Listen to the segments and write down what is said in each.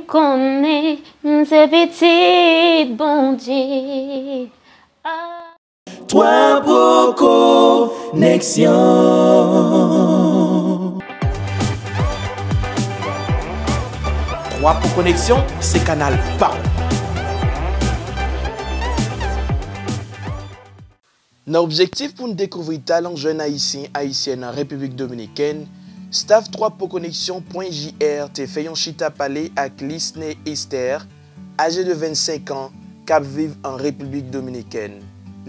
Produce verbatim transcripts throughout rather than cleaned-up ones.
Konnen m se pitit Bondye. Twa po koneksyon. Twa po koneksyon se kanal pa w. Nan objektif pou n dekouvri talan jèn Ayisyen, Ayisyèn nan Repiblik Dominikèn, staff twa po koneksyon pwen J R te fè yon chita pale ak Lisne Esther, aje de vennsenk an, k ap viv an Repiblik Dominikèn.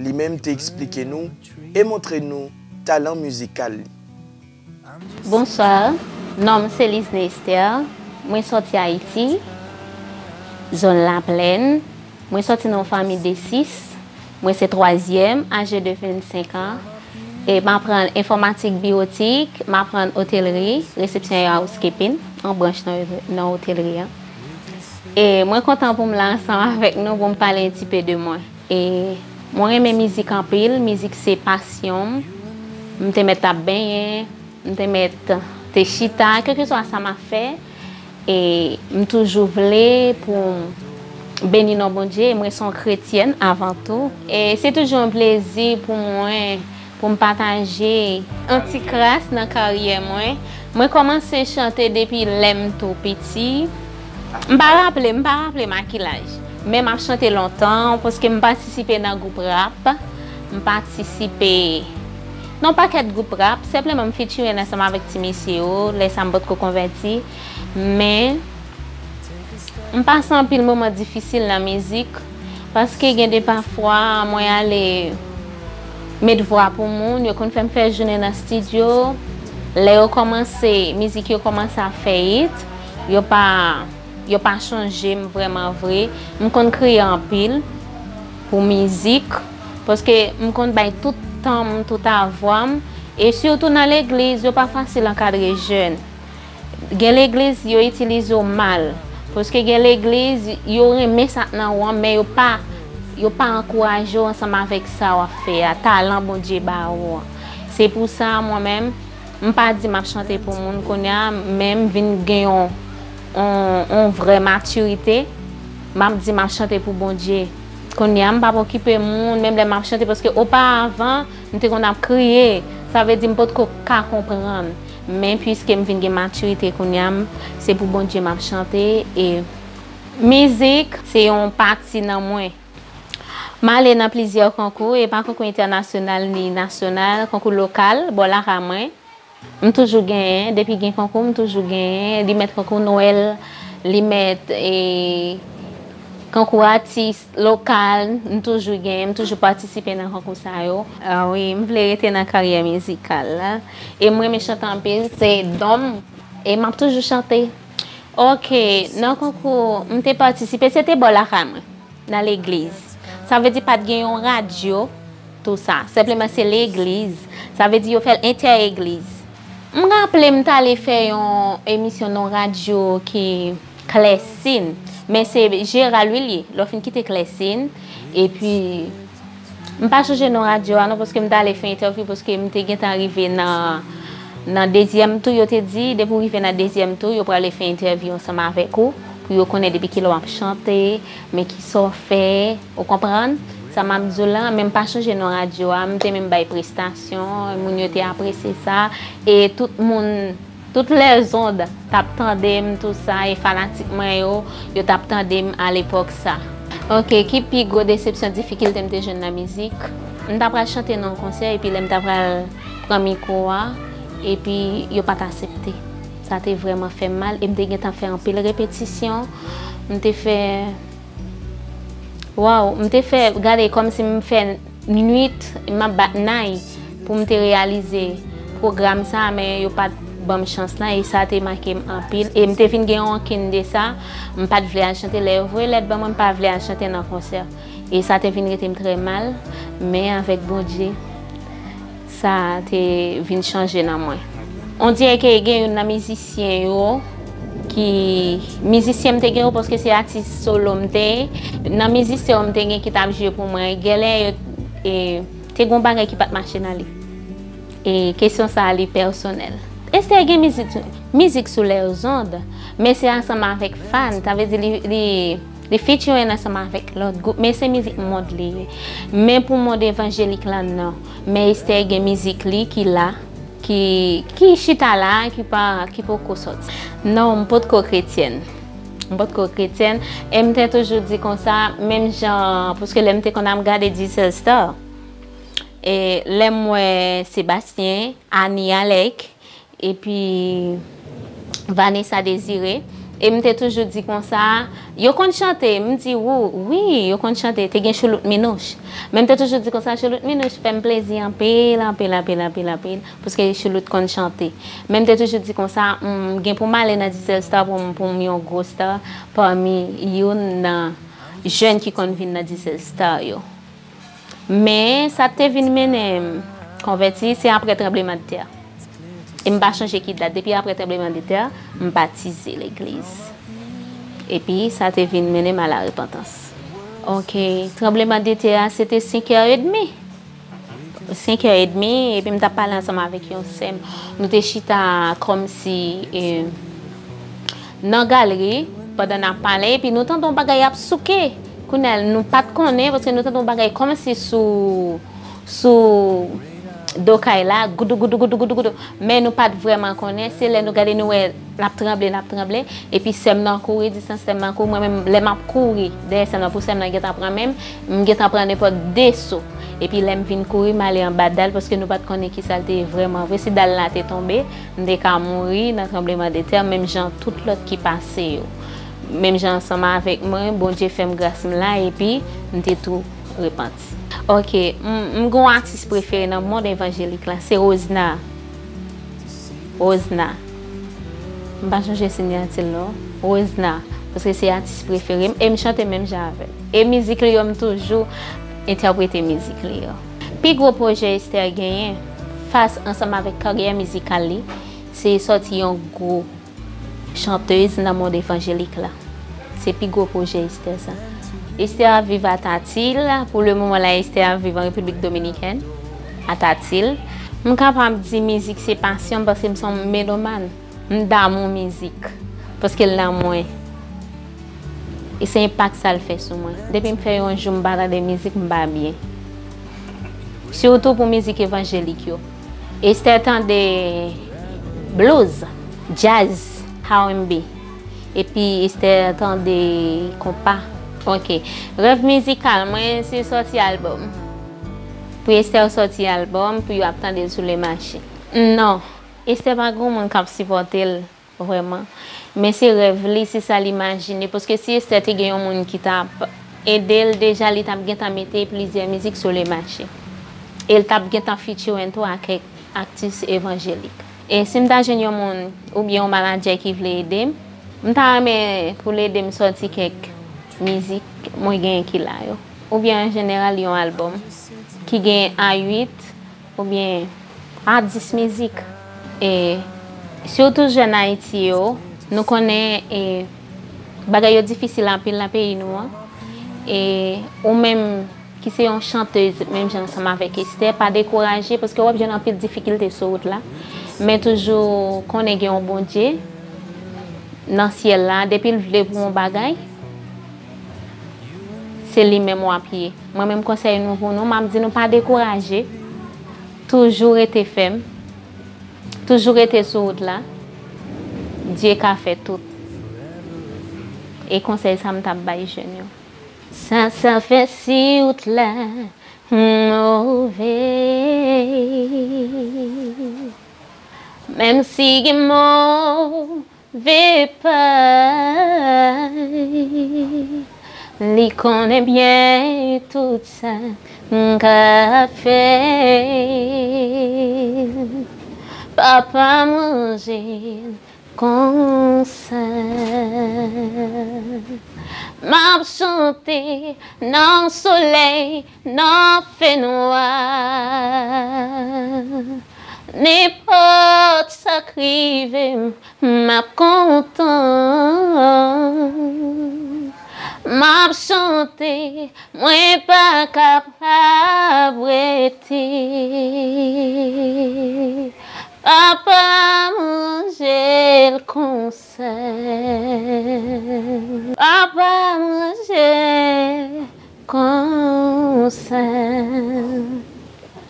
Li menm te eksplike nou e montre nou talan mizikal li. Bonswa, non m se Lisne Esther. Mwen sòti Ayiti, zòn Laplèn. Mwen sòti nan yon fanmi de sis. Mwen se twazyèm, aje de vennsenk an. E m aprann enfòmatik biwotik, m aprann otelri, resepsyon e housekeeping, yon branch nan, nan otelri an. E mwen kontan pou m la ansanm avèk nou pou m pale yon ti pe de mwen. E mwen renmen mizik anpil, mizik se pasyon m. M te mèt ap benyen, m te mèt te chita, kèlkeswa sa m ap fè, e m toujou vle pou m beni non Bondye, e mwen se yon kretyèn avan tou. E se toujou yon plezi pou mwen pou m pataje yon ti kras nan karyè mwen. Mwen kòmanse chante depi lè m tou piti. M pa raple, m pa raple m a ki laj. Men m ap chante lontan, paske m patisipe nan gwoup rap. M patisipe nan yon pakèt gwoup rap. Senpleman, m featuring ansanm avèk ti mesye yo, lè sa m potko konvèti. Men, m pase anpil moman difisil nan mizik, paske gen de pafwa mwen ale met vwa pou moun, yo konn fè m fè jounen nan estidyo. Lè yo kòmanse, mizik yo kòmanse ap fè hit, yo pa, yo pa chonje m vrèman vre. M konn kriye anpil pou mizik, paske m konn bay tout tan m, tout avwa m. E sitou nan legliz, yo pa fasil ankadre jèn. Gen legliz, yo itilize w mal. Paske gen legliz, yo renmen sa k nan ou an, men yo pa, yo pa ankouraje w ansanm avèk sa w ap fè a, talan Bondye ba ou an. Se pou sa, mwen menm, m pa di m ap chante pou moun kounye a, men m vin gen yon, yon, yon vrè matirite. M ap di m ap chante pou Bondye. Kounye a, m p ap okipe moun, menm lè m ap chante, paske oparavan, m te konn ap kriye. Sa vle di m potko ka konprann. Men piske m vin gen matirite kounye a, m, se pou Bondye m ap chante. E mizik, se yon pati nan mwen. M ale nan plizyè konkou, e pa konkou entènasyonal ni nasyonal, konkou lokal, bò lakay mwen. M toujou genyen, depi gen konkou, m toujou genyen. Li mèt konkou Nwèl, li mèt, e, konkou atis lokal, m toujou genyen, m toujou patisipe nan konkou sa yo. A wi, m vle rete nan karyè mizikal la. E m renmen chante anpil, se don m, e m ap toujou chante. Oke, nan konkou, m te patisipe, se te bò lakay mwen. Nan legliz. Sa vle di pa t gen yon radyo, tou sa. Senpleman se legliz. Sa vle di yo fè l entè egliz. M raple m t ale fè yon emisyon nan yon radyo ki Klèsin. Men se Gérald Willier. Lè w fin kite Klèsin. Epi, m pa chonje non radyo a non, paske m t ale fè entèvyou, paske m te gentan rive nan, nan dezyèm tou, yo te di, depi w rive nan dezyèm tou, yo prale fè entèvyou ansanm avèk ou, pou yo konnen depi kilè w ap chante, men kisa w fè, ou konprann sa m ap di w la, men m pa chonje non radyo a, m te menm bay prestasyon, moun yo te apresye sa, e tout moun, tout lèzond t ap tande m, tou sa, e fanatik mwen yo, yo t ap tande m alepòk sa. Oke, ki pi gwo desepsyon, difikilte m te jwenn nan mizik? M ta pral chante nan yon konsè, epi lè m ta pral pran mikwo a, epi yo pa t aksepte. Sa te vrèman fè m mal, e m te gentan fè anpil repetisyon. M te fè, waw, m te fè, gade kòmsi m fè nwit, m ap bat nay pou m te reyalize pwogram sa, men yo pa t ban m chans lan, e sa te make m anpil. E m te vin gen rankin de sa, m pa t vle al chante. Lè yo voye lèt ban mwen, m pa vle al chante nan konsè. E sa te vin rete m trè mal, men avèk Bondye, sa te vin chanje nan mwen. Ondirè ke gen youn nan mizisyen yo ki, mizisyen m te gen yo, paske se atis solo m te ye. Nan mizisyen yo m te gen ki t ap jwe pou mwen, genlè yo, e, te gen yon bagay ki pa t mache nan li. E kesyon sa a, li pèsonèl. Esther gen mizik, mizik sou lèzond, men se ansanm avèk Fan, sa vle di li, li, li featuring ansanm avèk lòt gwoup, men se mizik mond li ye. Men pou mond evanjelik la, non. Men Esther gen mizik li ki la, ki, ki chita la, ki pa, ki poko sòti. Non, m potko kretyèn. M potko kretyèn. E m te toujou di konsa, menm jan, paske lè m te konn ap gade Diesel Star, e lè m wè Sebastien, Annie Alec, epi Vanessa Désiré. E m te toujou di konsa, yo konn chante, m di, wou, wi, yo konn chante, te gen Choulout Minouch. Men m te toujou di konsa, Choulout Minouch fè m plezi anpil, anpil, anpil, anpil, anpil, paske Choulout konn chante. Men m te toujou di konsa, m gen pou m ale nan Diesel Star pou m, pou m yon gwo star pami youn nan jèn ki konn vin nan Diesel Star yo. Men sa te vin mennen m konvèti, se apre tranblemanntè. E m pa chonje ki dat, depi apre tranblemanntè, m batize legliz. Epi sa te vin mennen m a la repantans. Ok, tranblemanntè a, se te senk è edmi. Senk è edmi, epi m t ap pale ansanm avèk yon sè m. Nou te chita kòmsi, e, nan galri, pandan n ap pale, epi nou tande yon bagay ap souke. Kounye a, nou pa t konnen, paske nou tande yon bagay kòmsi sou, sou do kay la, goudou, goudou, goudou, goudou, goudou. Men nou pa t vrèman konnen, se lè nou gade, nou wè l ap tranble, l ap tranble. Epi sè m nan kouri, distans sè m nan kouri, mwen menm, lè m ap kouri dèyè sè m nan pou sè m nan gentan pran men m, m gentan pran nenpòt de so. Epi lè m vin kouri, m ale anba dal, paske nou pa t konnen ki sa l te ye vrèman vre. Si dal la te tonbe, m te ka mouri nan tranblemanntè, menm jan tout lòt ki pase yo. Menm jan ansanm avèk mwen, Bondye fè m gras m la, epi m te tou repanti. Ok, m, m gen yon atis prefere nan mond evanjelik la, se Rosna. Rosna. M pa chonje siyati l non. Rosna, paske se atis prefere m, e m chante menm jan avè l. E mizik li yo, m toujou entèprete mizik li yo. Pi gwo pwojè Esther genyen, fas ansanm avèk karyè mizikal li, se sòti yon gwo chantèz nan mond evanjelik la. Se pi gwo pwojè Esther sa. Esther ap viv a Tatil. Pou le moman la, Esther ap viv an Repiblik Dominikèn, a Tatil. M kapab di mizik se pasyon m paske m se yon melomàn. M damou mizik paske l nan mwen. E se enpak sa l fè sou mwen. Depi m fè yon jou m pa tande mizik, m pa byen. Sitou pou mizik evanjelik yo. Esther tande blues, djaz, R and B. Epi Esther tande konpa. Ok. Rèv mizikal mwen se sòti albòm. Pou Esther sòti albòm, pou yo ap tande l sou le mache. Non. Esther pa gen moun k ap sipòte l vrèman. Men se rèv li, se sa l imajine. Paske si Esther te gen yon moun ki t ap ede l, deja li t ap gentan mete plizyè mizik sou le mache. E l t ap gentan featuring tou ak kèk atis evanjelik. E si m ta jwenn yon moun oubyen yon manadjè ki vle ede m, m ta renmen pou l ede m sòti kèk mizik mwen genyen ki la yo. Oubyen an jeneral yon albòm ki gen a uit oubyen a dis mizik. E sitou jèn Ayiti yo, nou konnen, e, bagay yo difisil anpil nan peyi nou an. E ou menm ki se yon chantèz, menm jan ansanm avèk Esther, pa dekouraje, paske w ap jwenn anpil difikilte sou wout la. Men toujou konnen gen yon Bondye nan syèl la, depi l vle pou yon bagay, se li menm w ap ye. Mwen menm konsèy nou pou nou, m ap di nou pa dekouraje, toujou rete fèm, toujou rete sou wout la, Dye ka fè tout. E konsèy sa m t ap bay jèn yo. Sa, sa fè si wout la move. Menm si gen move pay, li konnen byen tout sa m ka fè. Papa manje konsa. M ap chante nan solèy, nan fènwa. Nenpòt sa k rive m, m ap kontan. M ap chante, mwen pa kapab rete. Apa manje l konsa? Apa manje l konsa?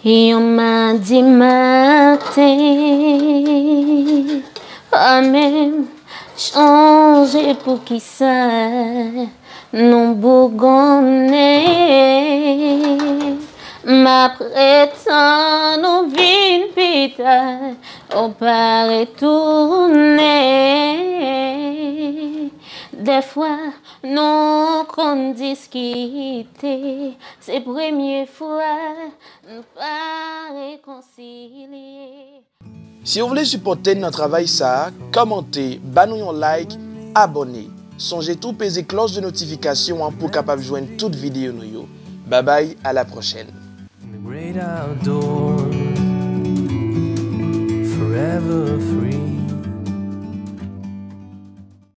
Yon madi maten, pa menm chonje poukisa nou bougonnen. M ap ret tann ou vin pita, ou pa retounen. Dèfwa nou konn diskite, se premye fwa n pa rekonsilye. Si w vle sipòte n nan travay sa a, kòmante, ba nou yon like, abòne. Sonje tou peze klòch de notifikasyon an pou w kapab jwenn tout videyo nou yo. Babay, a la pwochèn. In the great outdoors, forever free.